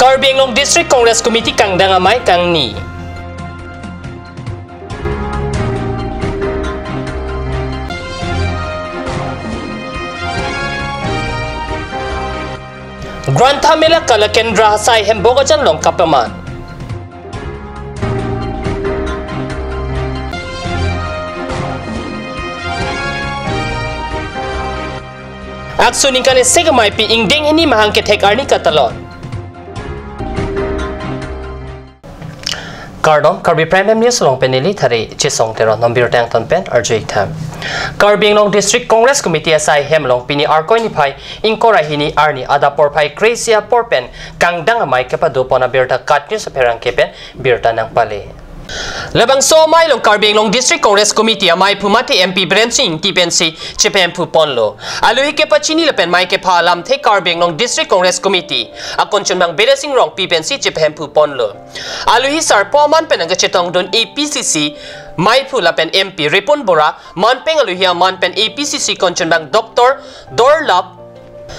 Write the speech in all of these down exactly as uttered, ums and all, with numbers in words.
Karbi Anglong District Congress Committee kangdang amei kangni. Grantha Mela Kala Kendra asai hem Bokajan along kapaman. AACSU ningkan isi amei pi ingdeng hini mahang kethek arni katalon. Kardom, Karbi Prime Time News along pen neli Thari Chesong Teron, non birta angton pen arju-ik tha. Karbi Anglong District Congress Committee asai hem along pini Arkoi niphai ingkoi ra hini arni adap porphai kre-isi apor pen kangdang amei kepado pon abirta KAT News apherangke pen birta nangpale. Labangso amei along Karbi Anglong District Congress Committee ameiphu mate M P Biren Singh Ingti pensi chepahemphu ponlo. Alohi kepachini lapen mei kepha alamthe Karbi Anglong District Congress Committee akonchunbang Bidya Sing Rongpi pensi chepahemphu ponlo. Alohi sarpo aman pen nangkachetongdun A P C C meiphu lapen M P Ripun Bora, manpeng alohi aman pen A P C C konchunbang Doctor Durlabh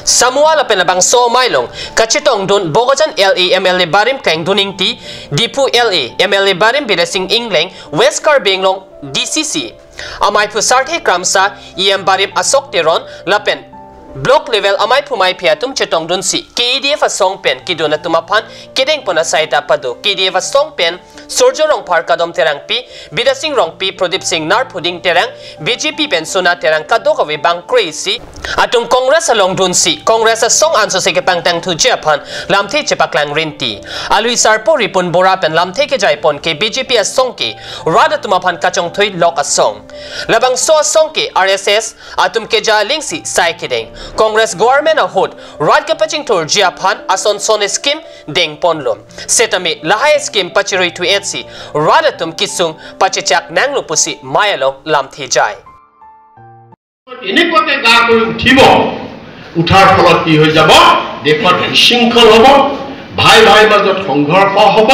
Samuwa lapen labangso amei along kachetongdun Bokajan L A M L A barim Kengdun Ingti, Diphu L A M L A barim Bidya Sing Engleng, West Karbi Anglong D C C ameiphu Sarthe Kramsa, E M barim Ashok Teron lapen block level ameiphu meiphi atum chetongdunsi K A D F asong pen kedun atum aphan kedeng pon asai ta pado. K A D F asong pen Surjo Rongphar, Kadom Terangpi, Bidya Sing Rongpi, Pradip Singnar, Phuding Terang, B J P pen Sona Terang, kadokave bang kre-isi atum Congress along dunsi Congress asong ansose kepangtangthuji aphan lamthe chepaklang rinti. Alohi sarpo Ripun Bora pen lamthe kejai pon ke B J P asong ke rat atum aphan kachongthui lok asong. Labangso asong ke R S S atum keja alingsi sai kedeng. Congress government ahut rat kepachingthurji aphan ason son scheme deng ponlo. Setame lahai scheme pachirui thu-etsi rat atum kesung pachechak nanglo pusi mei along lamthe jai. এনেকুৱাকে গা কৰি উঠিব, উঠাৰ ফলত কি হৈ যাব? দেশত বিশৃংখল হ'ব, ভাই ভাইৰ মাজত সংঘৰ্ষ হ'ব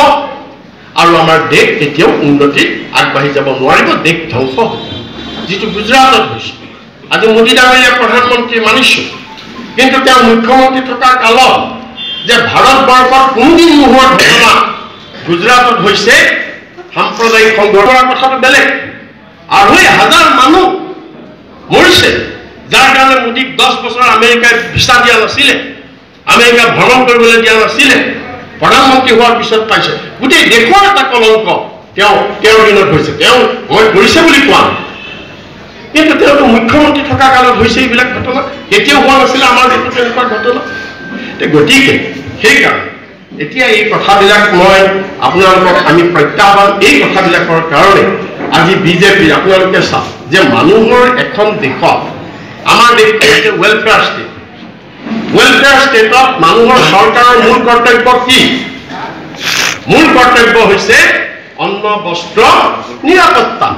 আৰু আমাৰ দেশ কেতিয়াও উন্নতিত আগবাঢ়ি যাব নোৱাৰিব, দেশ ধ্বংস হ'ব। যিটো গুজৰাটত হৈছে, আজি মোদী ডাঙৰীয়া প্ৰধানমন্ত্ৰী মানিছো, কিন্তু তেওঁ মুখ্যমন্ত্ৰী থকা কালত যে ভাৰতবৰ্ষত কোনোদিন নোহোৱা ঘটনা গুজৰাটত হৈছে, সাম্প্ৰদায়িক সংঘৰ্ষৰ কথাটো বেলেগ। আঢ়ৈ হাজাৰ মানুহ মৰিছে, যাৰ কাৰণে মোদীক দহ বছৰ আমেৰিকাই ভিছা দিয়া নাছিলে, আমেৰিকা ভ্ৰমণ কৰিবলৈ দিয়া নাছিলে। প্ৰধানমন্ত্ৰী হোৱাৰ পিছত পাইছে। গোটেই দেশৰ এটা কলংক তেওঁ, তেওঁৰ দিনত হৈছে। তেওঁ মই কৰিছে বুলি কোৱা নাই। কিন্তু তেওঁতো মুখ্যমন্ত্ৰী থকা কালত হৈছে এইবিলাক ঘটনা। কেতিয়াও হোৱা নাছিলে আমাৰ দেশত এনেকুৱা ঘটনা। তে গতিকে সেইকাৰণে এতিয়া এই কথাবিলাক মই আপোনালোকক আমি প্ৰত্যাহ্বান, এই কথাবিলাকৰ কাৰণে আজি বিজেপি আপোনালোকে চাওক যে মানুহৰ এখন দেশত, আমাৰ দেশখন হৈছে ৱেলফেয়াৰ ষ্টেট। ৱেলফেয়াৰ ষ্টেটত মানুহৰ চৰকাৰৰ মূল কৰ্তব্য কি? মূল কৰ্তব্য হৈছে অন্ন, বস্ত্ৰ, নিৰাপত্তা।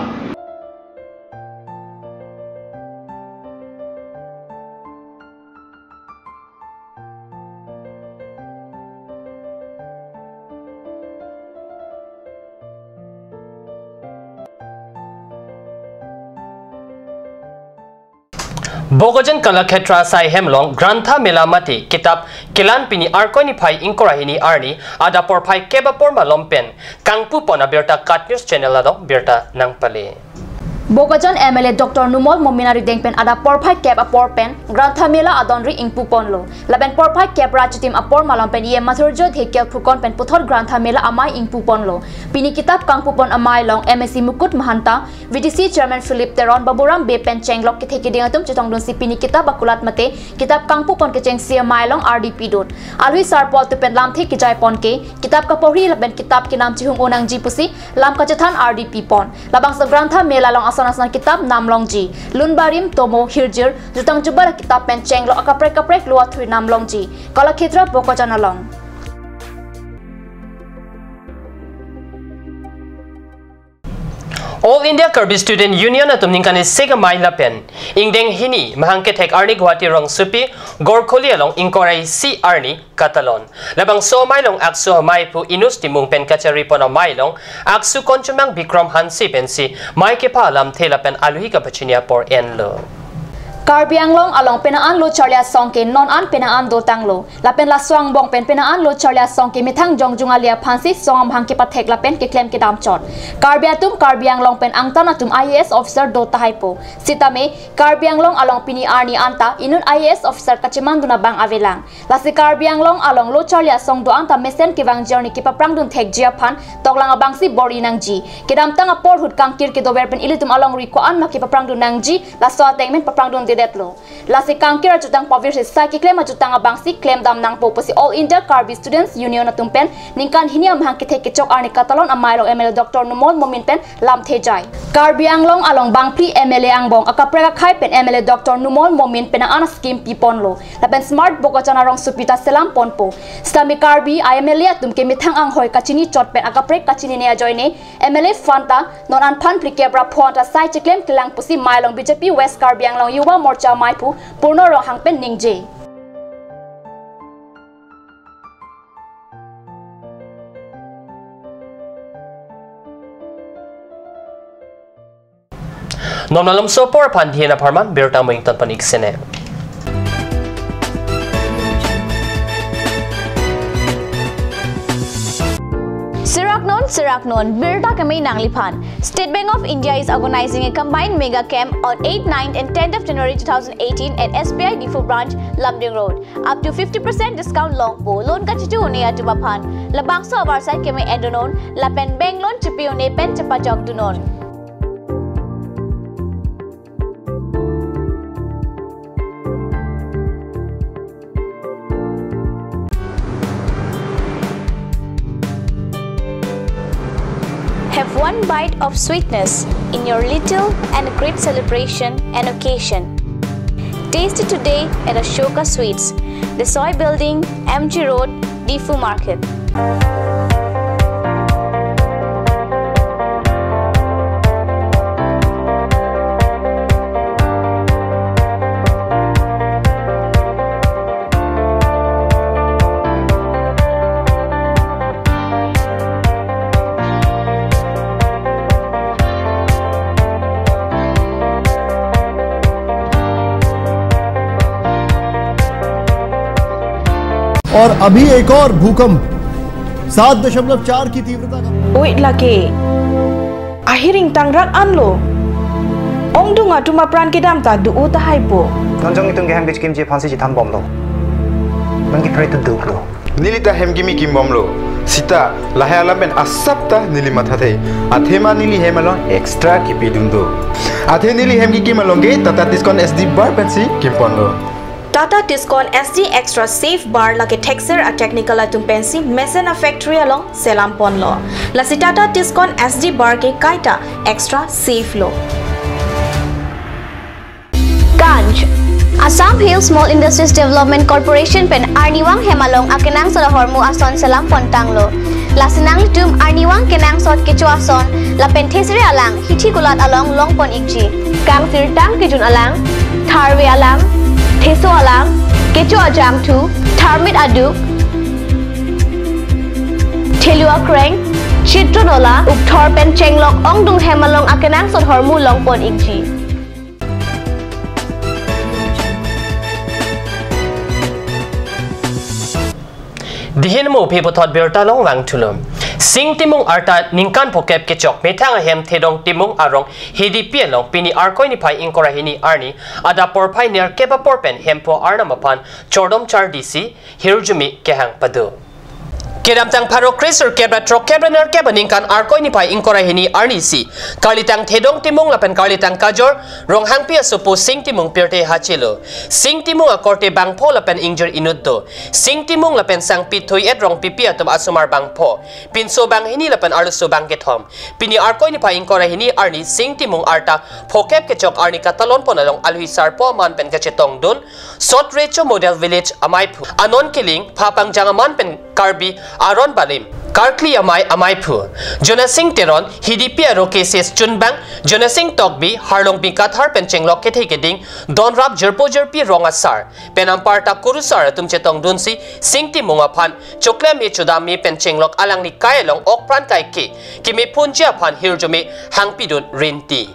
Bokajan Kalakshetra asai hem along Grantha Mela mate kitap kelan pini Arkoi niphai ingkoi ra hini arni adap porphai kep apor malom pen kangpu pon abirta KAT News channel along birta nangpale. Bokajan M L A Doctor Numal Momin arideng pen adap porphai kep apor pen Grantha Mela adonri ingpu ponlo. Lapen porphai kep ra chitim apor malom pen E M Mathurjya Dheke pherangke pen puthot Grantha Mela amei ingpu ponlo. Pini kitap kangpu pon amei along M A C Mukut Mahanta, V D C Chairman Philip Teron, Baburam Bey pen chenglok kethe keding atum chetongdunsi pini kitap akulat mate kitap kangpu pon kechengsi amei along ardi pidun. Alohi sarpo atum pen lamthe kejai pon ke kitap kaporhi lapen kitap kenam chihung-o nangji pusi lam kachethan ardi pipon. Labangso Grantha Mela along ason ason kitap nam longji. Lun barim, tomo, hirjir, jutang jubar kitap pen chenglok akaprek kaprek lo athui nam longji. Kalakshetra Bokajan along. All India Karbi Student Union atum ningkan isi amei lapen ingdeng hini mahang kethek arni Guwahati rongsopi Gorkhali along ingkoi ra isi arni katalon. Labangso amei along AACSU ameiphu Inus Timung pen kachari pon amei along AACSU konchunbang Bikram Hanse pensi mei kepha alamthe lapen alohi kapachini apor enlo. Karbi Anglong along penang an lo charli asong ke non an penang an dotanglo. Lapen laso angbong pen penang an lo charli asong ke methang jongjung ali aphansi song amahang kepathek lapen keklem kedam chot. Karbi atum Karbi Anglong pen angtan atum I A S officer do tahaipo. Sitame Karbi Anglong along pini arni anta inut I A S officer kachemandun abang avelang. Lasi Karbi Anglong along lo charli asong do-an ta mesen kevangji arni kepaphrangdun thekji aphan toklang abangsi bor-i nangji. Kedamtang apor ahut kangkir kedover pen ilitum alongri ko-an ma kepaphrangdun nangji, laso ateng men paphrangdundedetlo. Lasi kangkir achutang pavirsi sai keklem achutang abangsi klemdam nangpo pusi All India Karbi Students Union atum pen ningkan hini amahang kethek kechok arni katalon amei along M L A Doctor Numal Momin pen lamthe jai. Karbi Anglong along bangphli M L A angbong akaprek akhei pen M L A Doctor Numal Momin penang an scheme piponlo. Lapen Smart Bokajan arongsopi ta selam ponpo. Sitame Karbi a M L A atum ke methang anghoi kachini chot pen akaprek kachinine ajoine M L A fund ta non an phan phlikep ra pho anta sai chiklem kelang pusi mei along B J P West Karbi Anglong Yuva Morcha meiphu Purno Ronghang pen ningje. Non malomso apor aphan dihen apharman birta mo ingtonpon ik sene. Sirak non, sirak non, birta keme nangliphan. State Bank of India is organizing a combined mega camp on eighth, ninth and tenth of January two thousand eighteen at S B I Diphu branch, Lumding Road. Up to fifty percent discount longpo, loan kachitu un-e atum aphan. Labangso avarsai keme endonon, lapen bank loan chipi un-e pen chepajokdunon. Have one bite of sweetness in your little and great celebration and occasion. Taste it today at Ashoka Sweets, Desoi Building, M G Road, Diphu Market. और अभी एक और भूकंप सात दशमलव चार की तीव्रता का। Oi lake. Ahiring tangrak anlo. Ongdung atum apran kedam ta do-o tahaipo. Non jong itum kehem kechikimji aphansi chethanbomlo. Non kipre tu duklo. Neli ta hem kimi kimbomlo. Sita, lahai alam pen asap ta neli mathathe. Athema neli hem along extra kipidun do. Athe neli hem kikim along ke Tata Tiscon S D bar pensi kimponlo. Tata Tiscon S D Extra Safe Bar lake thekser a technical atum pensi mesen a factory along selam ponlo. Lasi Tata Tiscon S D bar ke kaita extra safe lo. Ganj. Assam Hill Small Industries Development Corporation pen arnivang hem along akenangsot ahormu ason selam pontanglo. Lasi nanglitum arnivang kenangsot kecho ason lapen thesere alang hithi kulat along longpon ikji. Kangsirtang kejun alang, tharve alang, theso alang, kecho ajangthu, tharmit aduk, thelu akreng, chitro nola, ukthor pen chenglok ongdung hem along akenangsot ahormu longpon ikji. Dihen mo phi puthot birta along vangthulo. Sing Timung arta ningkan phokep kechok methang ahem Thedong Timung arong Hidipi along pini Arkoi niphai ingkoi ra hini arni adap porphai nerkep apor pen Hemphu arnam aphan chordom chardisi hirjume kehang pado. Kedamtang pharo kresirkep ra throkkep ra nerkep aningkan Arkoi niphai ingkoi ra hini arnisi karlitang Thedong Timung lapen karlitang Kajor Ronghangpi asopo Sing Timung pirthe hachelo. Sing Timung akorte bangpho lapen ingjir inut do. Sing Timung lapen Sangpi Thoiet Rongpipi atum asomar bangpho. Pinso banghini lapen arloso bangkethom. Pini Arkoi niphai ingkoi ra hini arni Sing Timung arta phokep kechok arni katalon pon along alui sarpo aman pen kachetongdun Sot Recho Model Village ameiphu Anon Killing, pha pangjang aman pen Karbi Aron Barim, Karkli amei ameiphu Jonasing Teron, Hidipi aro K C S chunbang Jonasing Tokbi, Harlongbi Kathar pen chenglok kethe keding donrap jirpo jirpi rong asar pen anparta kurusar atum chetongdunsi Sing Timung aphan choklem me chodam me pen chenglok alangli kai along okpran kaike keme phunji aphan hirjume hangpidun rinti.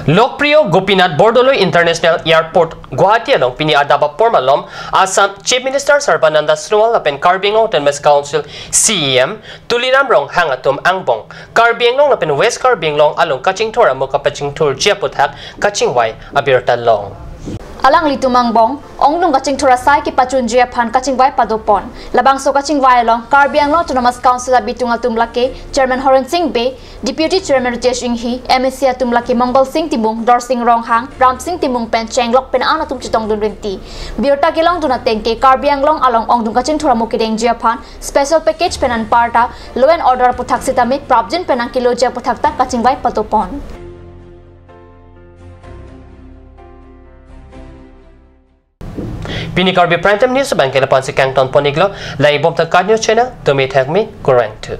Lokpriyo Gopinath Bordoloi International Airport, Guwahati along pini adap apor malom Assam Chief Minister Sarbananda Sonowal lapen Karbi Anglong Autonomous Council C E M Tuliram Ronghang atum angbong Karbi Anglong lapen West Karbi Anglong along kachingthur amo kapachingthurji aputhak kachingvai abirta long. Alanglitum angbong ongdung kachingthur asai kepachunji aphan kachingvai padopon. Labangso kachingvai along Karbi Anglong Autonomous Council abitung atum lake Chairman Horen Sing Bey, Deputy Chairman Ritesh Enghi, M A C atum lake Mongal Sing Timung, Dorsing Ronghang, Ram Sing Timung pen chenglok pen an atum chetongdun rinti. Birta kelongdun ateng ke Karbi Anglong along ongdung kachingthur amo kedengji aphan special package pen anparta law and order aputhak sitame prapjin pen nangkeloji aputhak ta kachingvai padopon. Pini Karbi Prime Time News abang ke lapu-an si kangton pon-iklo, langdunbom tangka news channel, tumi thakmi, kurvangthu.